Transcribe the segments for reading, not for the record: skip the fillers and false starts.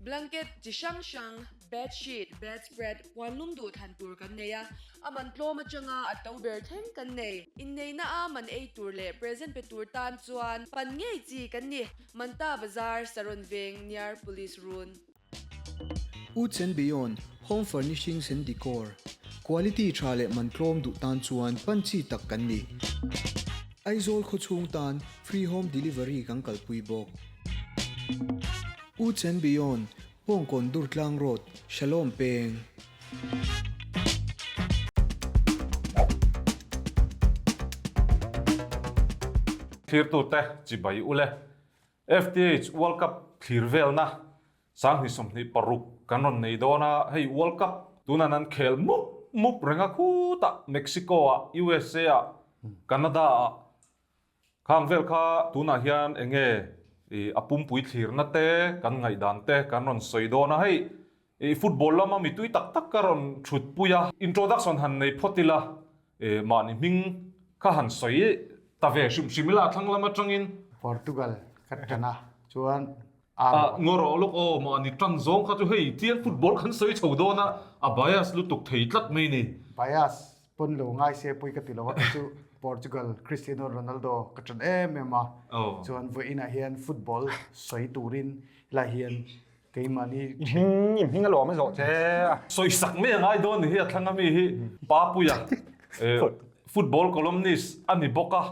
Blanket chi hrang hrang, bed sheet, bed spread, puan lum duh thlan tur kan nei a, a man tlawm atanga a to ber thleng kan nei. Inneihna a man ei tur leh present pe tur tan chuan pan ngei chi kan ni. Manta Bazar, Saron Veng, near Police Run. Woods and Beyond, Home Furnishings and Decor, Quality tha leh man tlawm duh tan chuan pan chi tak kan ni. Aizawl khawchhung tan free home delivery kan kalpui bawk. Woods and Beyond, Pawngkawn Durtlang Road, Shalom Peng. Thlirtute chibai ule. FTH World Cup thlir velna 2026 kan rawn nei dawn a, hei World Cup tunan an khel mup mup reng a khutah Mexico-ah, USA-ah, Canada-ah Khang vel kha tunah hian eng nge i a pumpui thlirna te, kan ngaihdan te kan rawn sawi dawn a, hei i football lama mi tui tak tak ka rawn thut pui a, introduction han nei phawt ila i mahni hming kha han sawi ta ve hrim hrim ila a thlang lam atangin. Portugal ka tan a, chuan A Ngawrawh lawk aw mahni tan zawng kha chu hei tiang football kan sawi chho dawn a, a bias lutuk thei tlat mai ni. Bias pawn lo ngai se pui ka ti lo a, kei chu Portugal Cristiano Ronaldo ka tan em em a, chuan vawiinah hian football sawi turin helai hian keimahni I hming i hming a lawm a zawh che a. Sawisak mai a ngai dawn ni hi a thlang ami hi Papuia football columnist a ni bawk a,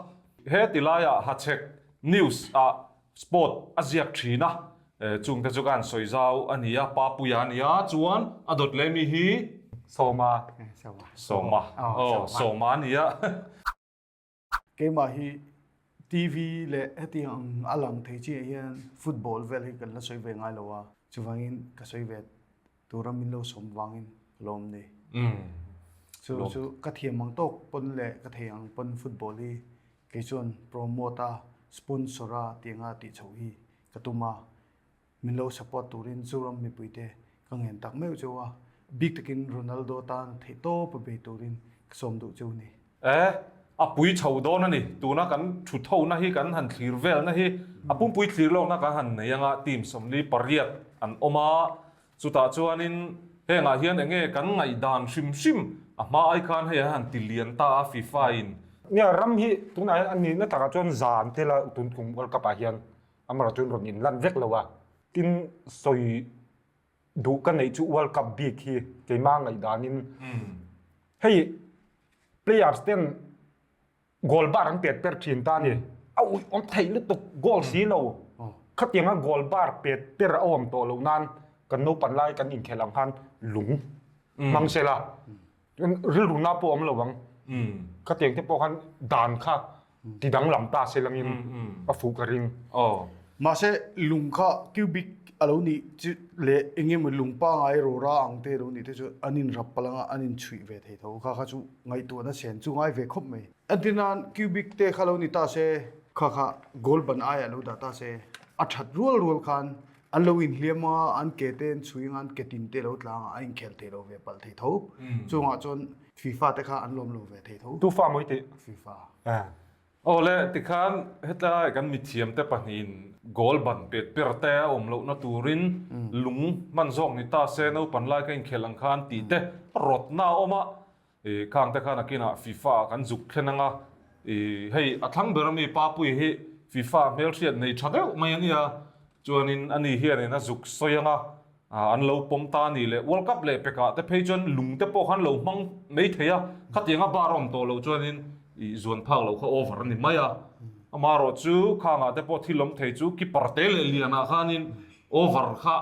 he ti laiah Hachhek News ah Sport a ziak thin a, chungte chu ka han sawi zau a ni a, Papuia a ni a, chuan a dawt leh mi hi Sawma. Sawma. Aw, Sawma a ni a. Keimah hi TV leh hetiang ang a lang thei chiah hian football vel hi kan la sawi ve ngai lo a, chuvangin ka sawi ve tura min lo sawm vangin ka lawm ni. Chu chu ka thiam ang tawk pawn leh ka thei ang pawn football hi Kei chuan promote a, sponsor a tih anga tih chhoh hi ka tum a, min lo support turin Zoram mipuite ka ngen tak meuh cheu a, bik takin Ronaldo tan theihtawp a bei turin ka sawm duh cheu ni. E, a pui chho dawn a ni. Tuna kan thuthona hi kan han thlir velna hi a pumpui thlir lawkna kan han nei anga team 48 an awm a, Chutah chuanin hengah hian enge kan ngaihdan hrim hrim a hma ai khan hei an han ti lian ta a FIFA in. Nia ram hi tunah hian a nihna takah chuan zan tel a tun kum World Cup ah hian amarawh chuan rawn inlan vek lo a. Tin sawi duh ka neih chu World Cup bik hi keimah ngaihdanin hei players ten Goal bar an pet per thin ta a ni. A uih awm theih lutuk goal si lo. Khatianga goal bar pet per a awm tawh loh nan kan naupan lai kan inkhelh ang khan lung hmang se la. Rilru na pawh awm lo ang. Khatiang te pawh khan dan kha ti danglam ta se langin a fuh ka ring. Mahse lung kha cubic a lo nih chu leh eng emaw lung pangai rawra ang te a lo nih te chu an inrap palh anga an inchhuih ve thei tho. Kha kha chu Ngaihtuahna sen chu ngai ve khawp mai. Entirnan cubic te kha lo ni ta se, kha kha goal ban aiah lo dah ta se, a that rual rual khan an lo inhliam a, an ke te an chhui anga an ke tin te lo tlang a, a inkhel thei lo ve palh thei tho. Chungah chuan FIFA te kha an lawm lo ve thei tho. Tu fa mawi tih? FIFA. Awle, tikhan hetlai kan mithiamte pahnihin goal ban pet per te a awm lohna turin lung hman zawk ni ta se, naupan lai ka inkhel ang khan tih te rawtna a awm a. I khang te khan a kinah FIFA ah kan zuk thlen anga, i hei a thlang ber ami Papui hi FIFA hmelhriat nei tha deuh mai a nia, chuanin ani hianin a zuk sawi anga an lo pawm ta a ni leh World Cup leh pekah te phei chuan lung te pawh khan lo hmang mai thei a, khatianga bar a awm tawh loh chuanin i zuan phak loh kha over a ni mai a, amaherawh chu khangah te pawh thil awm thei chu keeper te leh lianah khanin over kha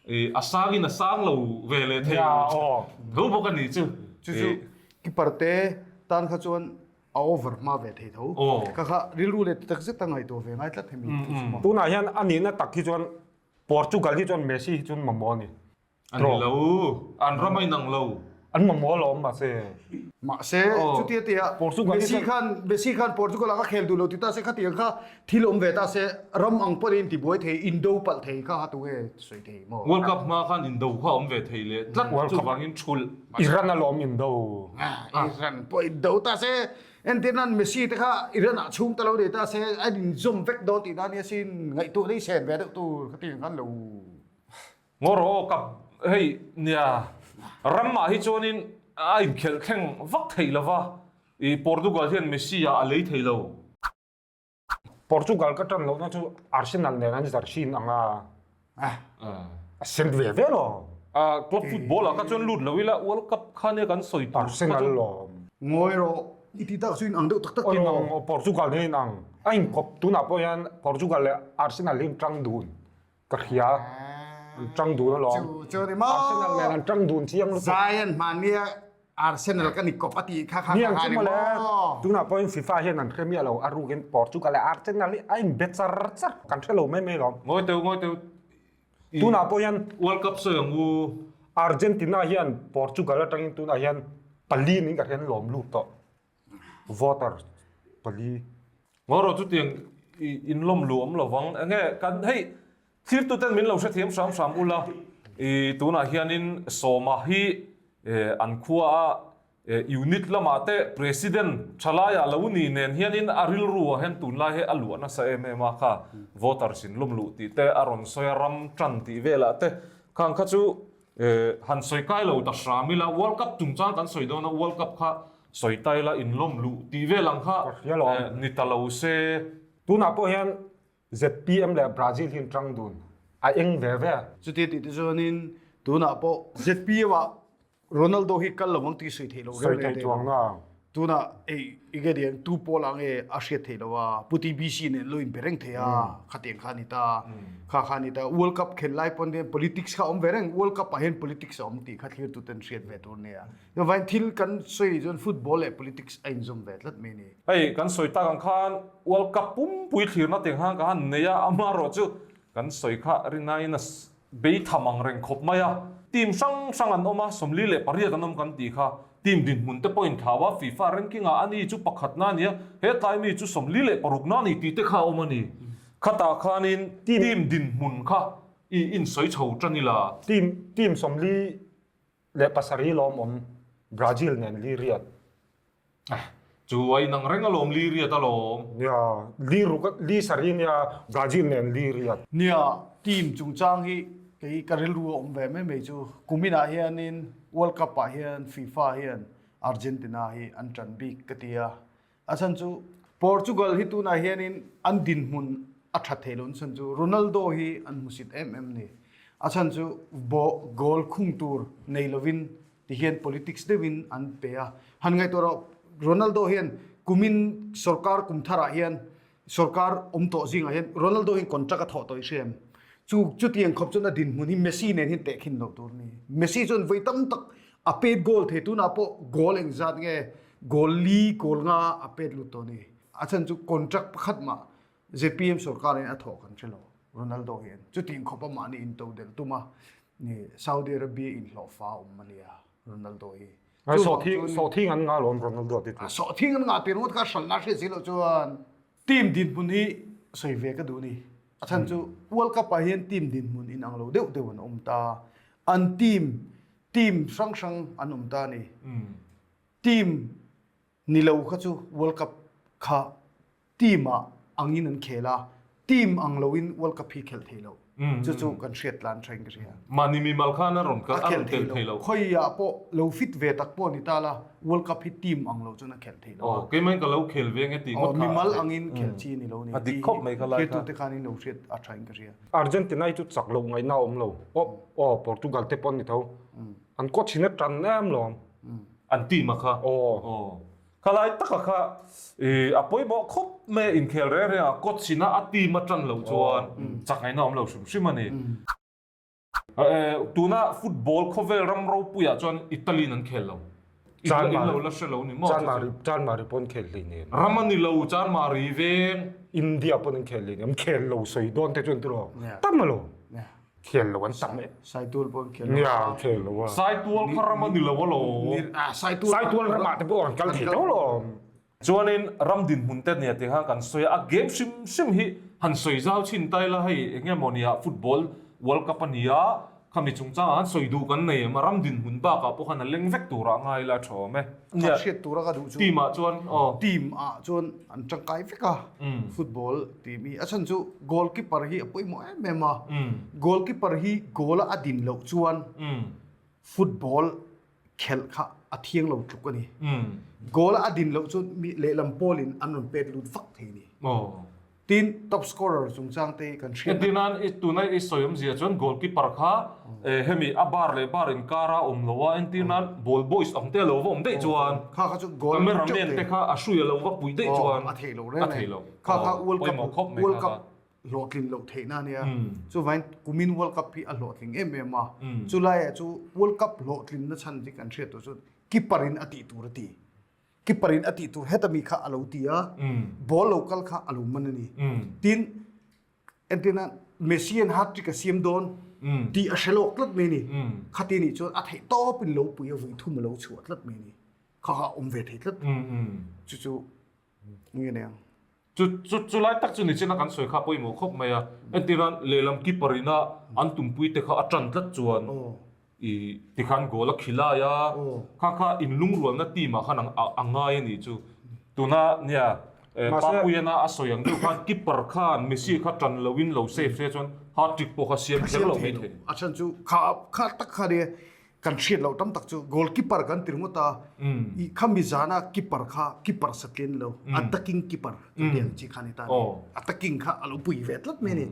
I a sang in a sang lo ve leh thei tho bawk a ni chu. Chu chu keeper te tan kha chuan a over hma ve thei tho. Kha kha rilru leh tak zet a ngaihtuah ve ngai tlat hemi thu chu maw. Tunah hian a nihna tak hi chuan Portugal hi chuan Messi hi chuan mamawh a ni. A ni lo, an ram a inang lo. An mamawh alawm mahse. Mahse chutia tia Messi khan Messi khan Portugal ah ka khel duh lo ti ta se khatiang kha thil awm ve ta se ram ang pawhin in tibuai thei indo palh thei kha tu nge sawi thei maw? World Cup hma khan indo kha awm ve thei leh tlat chuvangin thulh. Iran alawm indo. Iran pawh indo ta se entir nan Messi te kha Iran ah chhung ta lo nei ta se an inzawm vek dawn tih na nia sin ngaihtuah na i sen ve deuh tur khatiang khan lo. Ngaw rawh aw kap hei nia ramah hi chuanin a inkhelh thleng vak theih lova i Portugal hian Messi ah a lei thei lo. Portugal ka tan lohna chu Arsenal nen an zar thin ang a, a sen ve ve lo. Club football ah kha chuan lut lo ila World Cup kha nia kan sawi tur. Arsenal lawm. Ngawi rawh i ti tak chu in ang deuh tak tak tih maw? Portugal nen in ang. A inkawp tunah pawh hian Portugal leh Arsenal hi an tang dun. Ka hria. An tang dun alawm. Chu chu ni maw? Arsenal nen an tang dun chiang lutuk. Zion hmania Arsenal ka ni kawp a tih kha kha Niang kha chu ni mawle. maw? Tunah pawhin FIFA hian an hre miah lo. A rukin Portugal leh Arsenal hi a inbe char char. Kan hre lo mai mai lawm. Ngawi teu ngawi teu. Tunah pawh hian World Cup sawi ang u. Argentina hian Portugal atangin tunah hian pali ning ka hriat an lawm lut tawh. Voter pali. Ngaw rawh chutiang in lawm lu awm lo vang. Enge kan hei thirtuten min lo hrethiam hram hram ula i tunah hianin Sawma hi an khua a unit lamah te president thalaiah lo ni nen hianin a rilru ah hian tunlai hi a luah nasa em em a kha voters in lawm luh tih te a rawn sawi a ram tan tih velah te khang kha chu Han sawi kai lo ta hram ila, World Cup chungchang kan sawi dawn a, World Cup kha sawi ta ila inlawm luh tih vel ang kha ni ta lo se. Tunah pawh hian zpm leh Brazil hi an tang dun, a eng ve ve. Chuti tih te chuanin tunah pawh zpm ah Ronaldo hi kal lo ang tih sawi theih lo reng reng teh lo. Tunah ei enge ni ang tu pawl ah nge a hriat theih lo a, Pu TBC nen lo inbe reng thei a, khatiang kha a ni ta, kha kha a ni ta. World Cup khelh lai pawn hian politics kha a awm ve reng, World Cup ah hian politics a awm tih kha thlirtu ten hriat ve tur a nia. Chuvangin thil kan sawi chuan football leh politics a inzawm ve tlat mai a ni. Hei kan sawi tak ang khan World Cup pumpui thlirna teng khan ka han nei a, amaherawhchu kan sawi kha rinaiin a Bei tham ang reng khawp mai a, team hrang hrang an awm a, 48 an awm kan tih kha. Team dinhmun te pawh inthlau a, FIFA ranking ah ani chu pakhatna a ni a, he tlai mi chu 46 na a ni tih te kha a awm a ni. Khatah khanin team dinhmun kha i insawi chho tan ila. Team team 47 lawmawm Brazil nen li riat. Chu a inang reng alawm li riat alawm. Nia, li ruk li sarih nia Brazil nen li riat. Nia, team chungchang hi kei ka rilru a awm ve mai mai chu. Kuminah hianin World Cup ah hian FIFA hian Argentina hi an tan bik ka ti a. A chhan chu Portugal hi tunah hianin an dinhmun a tha thei lo an chhan chu Ronaldo hi an hmusit em em ni. A chhan chu goal khung tur nei lovin Ti hian politics deuhin an pe a. Han ngaihtuah rawh, Ronaldo hian kumin sorkar kum tharah hian sorkar awm tawh zingah hian Ronaldo hian contract a thawh tawh i hria em? Chu chutiang khawp chuan a dinhmun hi Messi nen hian tehkhin loh tur a ni. Messi chuan vawi tam tak a pet goal thei, tunah pawh goal engzat nge goal li goal nga a pet lut tawh a ni. A chhan chu contract pakhat mah zpm sorkarin a thawh kan hre lo Ronaldo hian. Chutiang khawp a mahni intodelh tum a Ni Saudi Arabia in hlawhfa awm a nia Ronaldo hi. Ai sawhthing sawhthing an ngah lawm Ronaldo ti tu. Sawhthing an ngah tir ngawt kha hralhna hriat si loh chuan team dinhmun hi sawi ve ka duh ni. A chhan chu World Cup ah hian team dinhmun in ang lo deuh deuh an awm ta. An team team hrang hrang an awm ta a ni. Team ni lo kha chu World Cup kha team ah angin an khel a, team ang loin World Cup hi khelh thei lo. Chu chu kan hriat tlan tha in ka hria. Mahni mimal khan a rawn a rawn tel thei lo. Khawiah pawh lo fit ve tak pawh ni ta la, World Cup hi team ang lo chuan a khelh thei lo a. Aw, keimah in ka lo khel ve nge tih ngawt kha. Mimal angin khelh chi ni lo ni. A dik khawp mai kha lai kha. Thirtute khan in lo hriat a tha in ka hria. Argentina hi chu chak loh ngaihna a awm lo. Aw, Portugal te pawh an ni tho. An coach in a tan em lawm. An team a kha. Aw. Khalai taka kha a pawimawh khawp mai a, inkhel reng reng a, coach ina a team a tan loh chuan chak ngaihna awm lo hrim hrim a ni. Tuna football khawvel ram ropuiah chuan Italy in an khel lo. In lo la hre lo ni maw? Chanmari pawn khel hlei nen. Ram a ni lo, Chanmari veng. India pawn an khel hlei nen, an khel lo sawi dawn te chuan tiraw tam alawm. Khel lo an tam e. Saitual pawh an khel lo. Nia, an khel lo a. Saitual kha ram a ni lo alawm. Saitual Saitual ramah te pawh an kal thei tho alawm. Chuanin ram dinhmun te nia tih khan kan sawi a, a game hrim hrim hi han sawi zau chhin ta ila hei eng nge maw nia football world cup a nia. Khami chungchangah khan sawi duh kan nei em a, ram dinhmun bakah pawh khan a leng vek turah ngai ila a tha awm e. Kha hriat tura ka duh chu. Team ah chuan aw. Team ah chuan an tangkai vek a, football team hi. A chhan chu goalkeeper hi a pawimawh em em a, goalkeeper hi goal a a din loh chuan football khelh kha a thiang lo tluk a ni. Goal a a din loh chuan mi lehlam pawlin an rawn pet lut vak thei a ni. Tin, top scorer chungchang te hi kan hriat. Entir nan i tuna i sawi awmzia chuan goalkeeper kha hemi a bar leh bar inkar a awm lo a, entir nan ball boys ang te a lo va awm daih chuan Kha kha chu goal camera man te kha a hrui a lo va pui daih chuan a theih lo reng a theih lo. Kha kha World Cup Pawimawh khawp mai World kha Cup kha. hlawhtlin loh theihna a nia. Chuvangin kumin World Cup hi a hlawhtling em em a. Chulaiah chu World Cup hlawhtlinna chhan hi kan hriat tur chuan keeper in a tih tur a ti. Keeper in a tih tur heta mi kha a lo ti a, ball lo kal kha a lo man a ni. Tin, entirna Messi an hat trick a siam dawn tih a hre lawk tlat mai a ni. Khati nih chuan a theih tawp in lo pui a vui thum a lo chhuah tlat mai a ni. Kha kha a awm ve thei tlat. Chu chu nge nei ang. Chu chu chu lai tak chu nichina kan sawi kha pawimawh khawp mai a, entirna lehlam keeper ina an tumpui te kha a tan tlat chuan i tikhan goal a khilai a, kha kha inlungrualna team ah khan a ngai a nih chu. Tuna nia Papuiana a sawi ang deuh khan keeper khan Messi kha tan loin lo save se chuan hat trick pawh kha siam kher lo mai thei. A chhan chu kha kha tak kha nia Kan hriat loh tam tak chu goalkeeper kan ti ringawt a, i khami zana keeper kha keeper satlin lo, attacking keeper kan ti ang chi kha ni ta ni. Attacking kha a lo pui ve tlat mai a ni.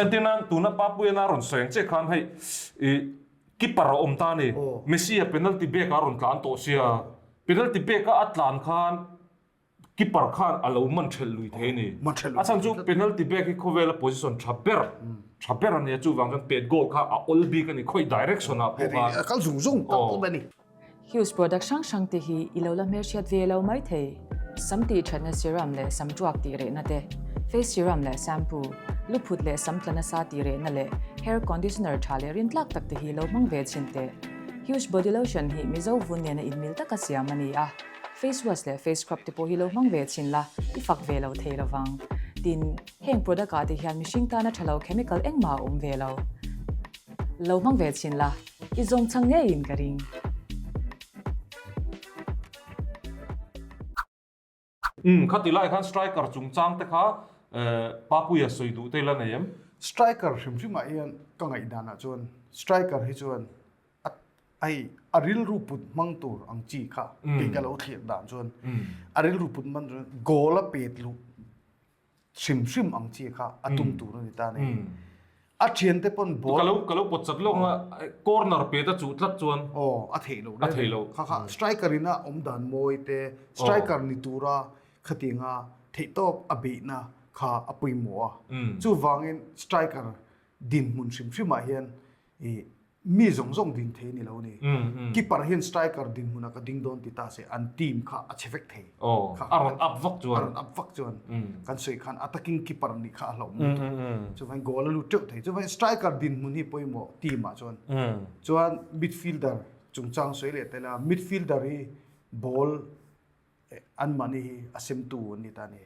Entirna tuna Papuiana rawn sawi ang che khan hei i keeper a awm ta a ni. Messi a penalty bag a rawn tlan tawh sia, penalty bag a a tlan khan Keeper khan a lo man ṭhelh lui thei a ni. A chhan chu penalty bag hi khawvela position ṭha ber, ṭha ber a nia chuvang chuan pet goal kha a awl bik a ni khawi direction ah pawh khan. A kal zung zung tak awm a ni. Hughes product hrang hrang te hi i lo la hmelhriat ve lo mai thei. Sam tih thatna serum leh sam tuak tih rehna te, face serum leh shampoo, luphut leh sam tla nasa tih rehna leh hair conditioner tha leh rintlak tak te hi lo hmang ve chhin teh. Hughes body lotion hi Mizo vun nena inmil taka siam a ni a. Face wash leh face scrub te pawh hi lo hmang ve chhin la, i fak ve lo thei lo vang. Tin, heng product ah te hian mihring tana tha lo chemical engmah a awm ve lo. Lo hmang ve chhin la, i zawng chhang ngeiin ka ring. Umm, khati lai khan striker chungchang te kha Papuia sawi duh te la nei em? Striker hrim hrimah hian ka ngaihdanah chuan striker hi chuan a Hei a rilru put hmang tur ang chi kha kei ka lo thlir dan chuan a rilru put hmang tur goal a pet luh hrim hrim ang chi kha a tum tur a ni ta ni. A thian te pawn ball Ka lo ka lo pawt chat lawk a corner pet a chuh tlat chuan aw a theih loh a theih loh. Kha kha striker in a awm dan mawi te striker ni tura khatianga theihtawp a beihna kha a pawimawh a. Chuvangin striker dinhmun hrim hrimah hian i mi zawng zawng din thei a ni lo a ni. Keeper hian striker dinhmunah ka ding dawn ti ta se an team kha a che vek thei. Aw, a rawn up vak chuan. A rawn up vak chuan kan sawi khan attacking keeper nih kha a hlauhawm lutuk. Chuvangin goal a lut teuh thei. Chuvangin striker dinhmun hi pawimawh team ah chuan. Chuan midfielder chungchang sawi leh tel a, midfielder hi ball anmahni hi a semtu an ni ta a ni.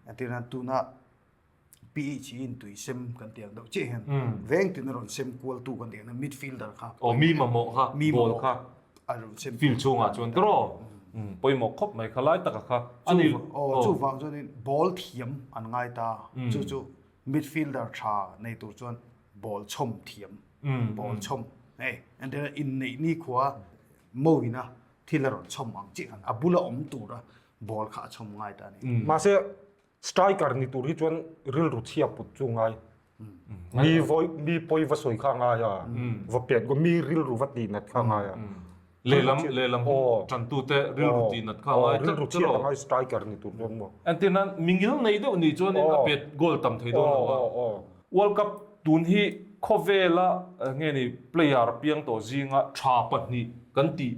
Entirnan tuna PH in tui sem kan tih ang deuh chiah hian veng tin a rawn sem kualtu kan tih ang midfielder kha Aw mi mamawh kha mi ball kha a rawn sem field chhungah chuan tiraw pawimawh khawp mai kha lai taka kha a ni aw chuvang chuanin ball thiam an ngai ta chu chu midfielder tha nei tur chuan ball chhawm thiam ball chhawm hei entirnan inneih nikhua mawina Thil a rawn chhawm ang chiah khan a bula awm tura ball kha a chhawm ngai ta a ni. Mahse striker ni tur hi chuan rilru chhia put chu ngai. Mi vawi mi pawi va sawi kha ngai a, va pet go mi rilru va tih nat kha ngai a. Lehlam lehlam tantute rilru tih nat kha ngai tlat rilru chhia ta ngai striker ni tur chuan maw. Entirnan mi ngil nei deuh nih chuanin a pet goal tam thei dawn lo a. World Cup tun hi khawvela nge ni player piang tawh zinga tha pahnih kan tih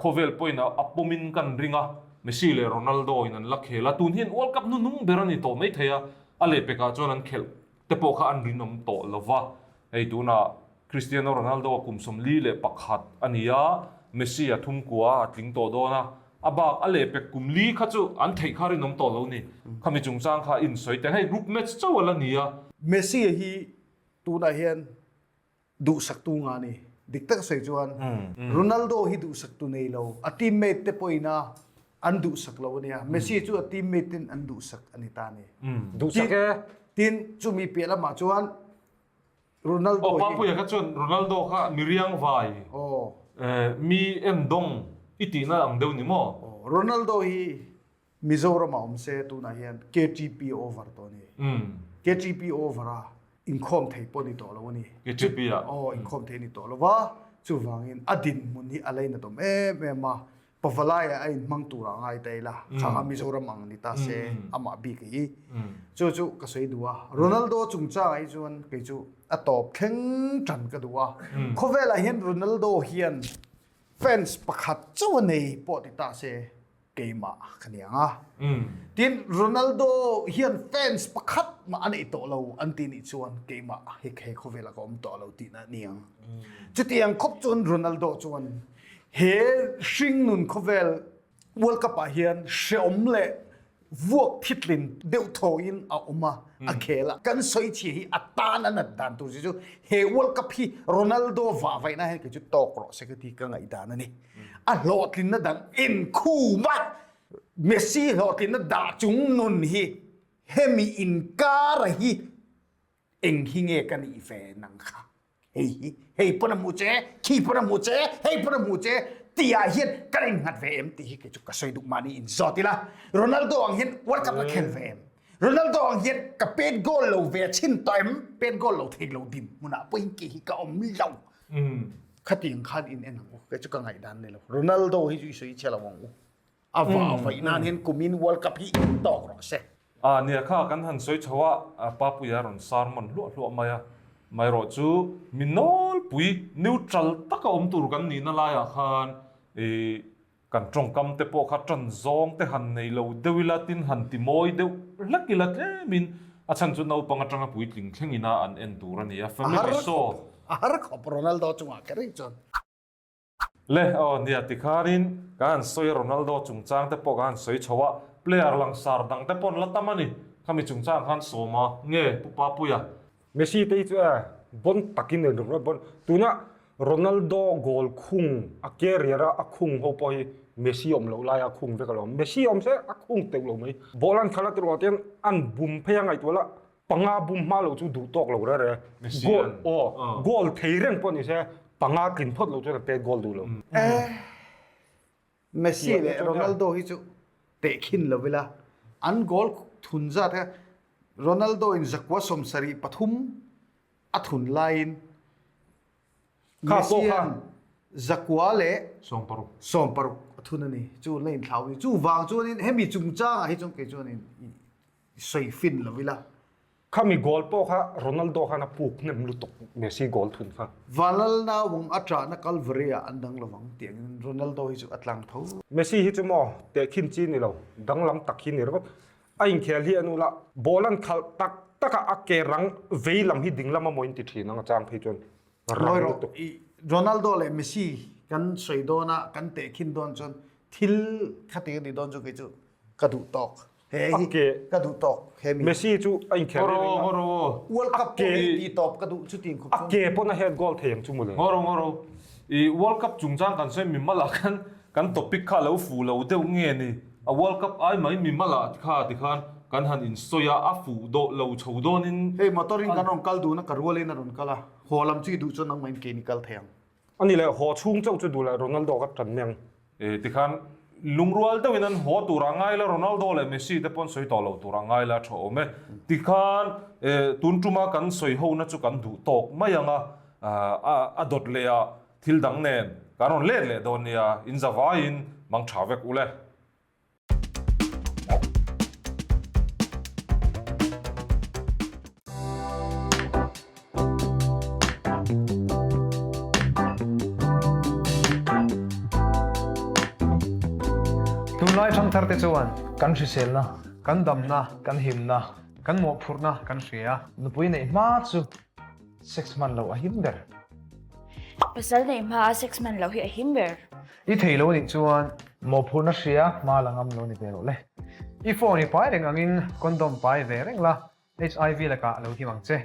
khawvel pawhin a pawmin kan ring a, Messi leh Ronaldo in an la khel a, tun hian World Cup hnuhnung ber a ni tawh maithei a, a lehpekah chuan an khelh te pawh kha an rinawm tawh lo va, hei tunah Cristiano Ronaldo kum 41 a ni a, Messi a thum kua a tling tawh dawn a, a bak a lehpek kum li kha chu an theih kha rinawm tawh lo ni. Khami chungchang kha insawi teh, hei group match chauh a la ni a. Messi hi tunah hian. Duhsaktu nga ni. Dik tak sawi chuan Ronaldo hi duhsaktu nei lo, a teammate te pawhin a an duhsak lo a nia. Messi chu a teammate ten an duhsak a ni ta a ni. Duhsak e. Tin, chumi piah lamah chuan Ronaldo Aw hi. Papuia kha chuan Ronaldo kha miriang vai mi endawng i tihna ang deuh ni maw? Ronaldo hi Mizoram a awm se tunah hian KTP over tawh a ni. KTP over a inkhawm thei pawh a ni tawh lo a ni. KTP ah? Aw, inkhawm thei a ni tawh lo va, chuvangin a dinhmun hi a lainat awm em em a, Pavalai-ah a inhmang tur ah ngai ta ila, kha kha Mizoram ang ni ta se amah bik hi. Chu chu ka sawi duh a, Ronaldo chungchangah hi chuan kei chu a tawp thleng tan ka duh a, khawvelah hian Ronaldo hian fans pakhat chauh a nei pawh ti ta se, keimah ka ni ang a. Tin, Ronaldo hian fans pakhat mah a neih tawh lo an ti nih chuan keimah hi he khawvelah ka awm tawh lo tihna a ni ang. Chutiang khawp chuan Ronaldo chuan he hringnun khawvel World Cup ah hian hreawm leh vuak thitlin deuh thawin a awm a, a khel a. Kan sawi chhia hi a tan a nat dan tur chu he World Cup hi Ronaldo vahvaihna hian kei chu tawk rawh se ka ti ka ngaihdan a ni. A hlawhtlinna dang inkhum a, Messi hlawhtlinna dah chung nun hi hemi inkara hi eng hi nge ka nih ve nang kha? Hei hi, hei pawn a hmu che, khi pawn a hmu che, hei pawn a hmu che tih ah hian kan innghat ve em tih hi kei chu ka sawi duh mahni inzawt ila. Ronaldo ang hian World Cup ka khel ve em? Ronaldo ang hian ka pet goal lo ve chin tawh em? Pet goal lo thei lo din hmunah pawhin kei hi ka awm lo. Khatiang khan in en ang u, kei chu ka ngaihdan ni lo. Ronaldo hi chu i sawi chhe lo ang u. A va vaih nan hian kumin World Cup hi in tawk rawh se. A nia kha kan han sawi chho a, Papuia rawn sermon hluah hluah mai a. Maherawh chu mi nawlpui neutral taka awm tur kan nihna laiah khan i Kan tawngkam te pawh kha tan zawng te han nei lo deuh ila tin han ti mawi deuh hlek ila tlemin a chhan chu naupang atanga puitling thleng ina an en tur a ni a, family show. A har khawp Ronaldo chungah kher hi chuan. Le aw nia tikhanin ka han sawi a Ronaldo chungchang te pawh ka han sawi chho a, player langsar dang te pawh an la tam a ni, khami chungchang khan sawma nge Pu Papuia. Messi te hi chu e bon takin en ringawt bon tuna Ronaldo goal khung a career a a khung ho pawh hi Messi awm loh laia a khung vek alawm. Messi awm se a khung teuh lo mai. Ball an khalh a tiruah te hian an bum phei a ngaihtuah la panga bum hma lo chu duh tawk lo rere. Goal aw goal thei reng pawh ni se panga tlin phawt lo chuan a pek goal duh lo. Messi leh Ronaldo hi chu tehkhin lo ila an goal thun zat kha Ronaldo in zakua 73 a thun laiin Messi hian zakua leh 60 a thun a ni. Chu la inthlau a ni. Chuvang chuanin hemi chungchangah hi chuan kei chuanin sawi fin lo ila. Khami goal pawh kha Ronaldo khan a puk hnem lutuk Messi goal thun kha. Vanlal naupang a ṭahna Calvary ah an dang lovang tih angin Ronaldo hi chu a tlang tho. Messi hi chu maw tehkhin chi ni lo, danglam tak hi ni ringawt. A inkhel hi an ula, ball an khalh tak tak a, a ke rang vei lam hi ding lam a maw in ti thin ang a chang phei chuan rang lutuk. Ronaldo leh Messi kan sawi dawn a, kan tehkhin dawn chuan thil khati a nih dawn chu kei chu ka duh tawk. He hi ka duh tawk he mi. Messi chu a inkhel reng reng a. World Cup pawh hi tih tawp ka duh chutin khawp chuan. A ke pawn a head goal thei ang chu mawle. Ngawro ngawro. I World Cup chungchang kan sawi mimal ah khan kan topic kha lo fuh lo deuh nge ni. A World Cup ai mai mimal ah kha tikhan kan han insawi a, a fuh dawh lo chho dawnin. Hei motor in kan rawn kal dun a, ka rualin a rawn kal a, haw lam chu i duh chuan nangmah in ke ni kal thei ang. Ani leh haw chhung chauh chu duh leh Ronaldo ka tan mai ang. E tikhan lungrual deuhin an haw tur a ngai la, Ronaldo leh Messi te pawn sawi tawh lo tur a ngai la tha awm e. Tikhan e tun tuma kan sawi ho na chu kan duh tawk mai ang a, a dawt leh ah thil dang nen kan rawn let leh dawn nia, in za vaiin mang tha vek ule. Tunlai thangthar te chuan kan hriselna, kan damna, kan himna, kan mawhphurhna kan hria. Nupui neih hma chu sex hman loh a him ber. Pasal neih hma a sex hman loh hi a him ber. I thei lo anih chuan mawhphurhna hria hma la ngam lo ni ve rawh le. I phone i pai reng angin condom pai ve reng la, HIV lakah lo him ang che.